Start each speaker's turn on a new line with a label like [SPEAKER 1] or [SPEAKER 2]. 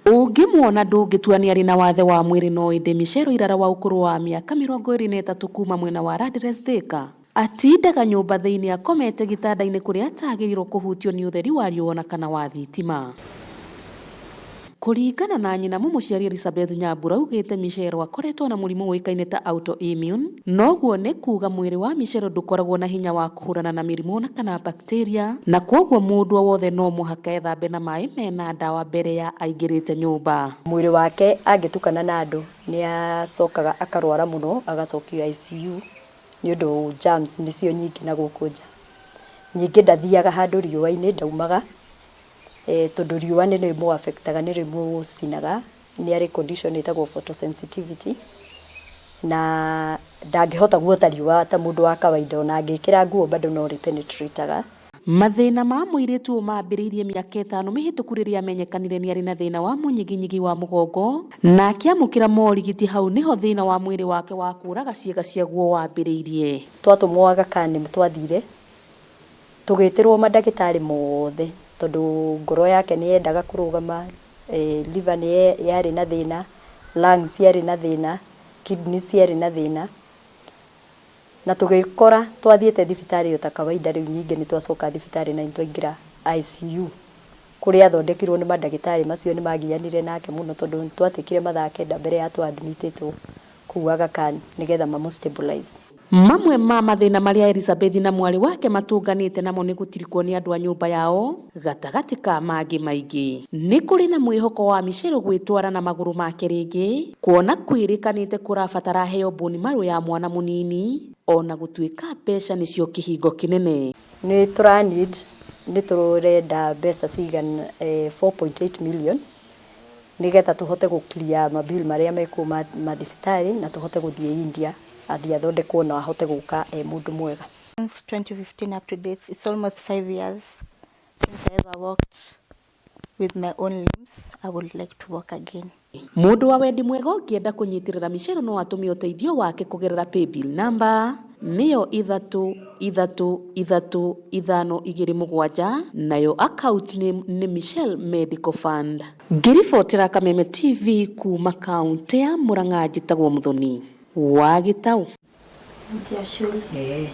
[SPEAKER 1] Ũngĩmuona ndũngĩtua nĩ arĩ na wathe wa mwĩrĩ no ĩndĩ Michelle Irara wa ũkũrũ wa mĩaka 23 kuma mwena wa Landres Thika atindaga nyũmba thĩinĩ akomete gĩtanda-inĩ kũrĩa atagĩrĩirwo kũhutio nĩ ũtheri wa riũa ona kana wa thitima. Kũringana na nyina mũmũciari Elizabeth Nyambura augĩte Michelle akoretwo na mũrimũ ũĩkaine ta autoimmune noguo nĩ kuga mwĩrĩ wa Michelle ndũkoragwo na hinya wa kũhũrana na mĩrimũ ona kana bacteria na kwoguo mũndũ o wothe no mũhaka ethambe na maĩ mena ndawa mbere ya aingĩrĩte nyũmba.
[SPEAKER 2] Mwĩrĩ wake angĩtukana na andũ nĩ acokaga akarwara mũno agacokio ICU nĩ ũndũ germs nĩcio nyingĩ na gũkũ nja. Ningĩ ndathiaga handũ riũa-inĩ ndaumaga tondũ riũa nĩ rĩmũ affect aga nĩ rĩmũcinaga, nĩ arĩ condition ĩtagwo photosensitivity na ndangĩhota guota riũa ta mũndũ wa kawaida ona angĩkĩra nguo bado no rĩ penetrate aga.
[SPEAKER 1] Mathĩna ma mũirĩtu ũyũ mambĩrĩirie mĩaka 5 mĩhĩtũku rĩrĩa amenyekanire nĩ arĩ na thĩna wa mũnyiginyigi wa mũgongo na akĩamũkĩra morigiti hau nĩho thĩna wa mwĩrĩ wake wa kũraga ciĩga ciaguo wambĩrĩirie.
[SPEAKER 2] Twatũmwo Aga Khan nĩ twathire tũgĩtĩrwo mandagĩtarĩ mothe tondũ ngoro yake nĩ yendaga kũrũgama, liver nĩ yarĩ na thĩna, lungs ciarĩ na thĩna, kidneys ciarĩ na thĩna. Na tũgĩkora twathiĩte thibitarĩ o ta kawaida rĩu ningĩ nĩ twacoka thibitarĩ na nĩ twaingĩra ICU kũrĩa athondekirwo nĩ mandagĩtarĩ macio nĩ magianire nake mũno tondũ nĩ twatĩkire mathaa 9 mbere ya twa admitĩtwo kũu Aga Khan nĩgetha mamũ stabilize.
[SPEAKER 1] Mamwe ma mathĩna marĩa Elizabeth na mwarĩ wake matũnganĩte namo nĩ gũtirikwo nĩ andũ a nyũmba yao gatagatĩ ka mangĩ maingĩ. Nĩ kũrĩ na mwĩhoko wa Michelle gwĩtwara na magũrũ make rĩngĩ kuona kwĩrĩkanĩte kũrabatara heo bone marrow ya mwana mũnini ona gũtuĩka mbeca nĩcio kĩhingo kĩnene.
[SPEAKER 2] Nĩ tũra need nĩ tũrenda mbeca cigana 4.8 million nĩgetha tũhote gũ clear ma bill marĩa mekuo mathibitarĩ na tũhote gũthiĩ India athiĩ athondekwo na ahote gũka e mũndũ mwega.
[SPEAKER 3] Since 2015 up to date, it's almost 5 years since I ever walked with my own limbs. I would like to walk again.
[SPEAKER 1] Mũndũ wa wendi mwega ũngĩenda kũnyitĩrĩra Michelle no atũme ũteithio wake kũgerera paybill number nĩyo 3 3 3 5 2 7 nayo account name nĩ Michelle Medical Fund. Ngĩribotera Kameme TV kuma kaũntĩ ya Murang'a njĩtagwo Muthoni wa Gĩtaũ.
[SPEAKER 3] Njia shule.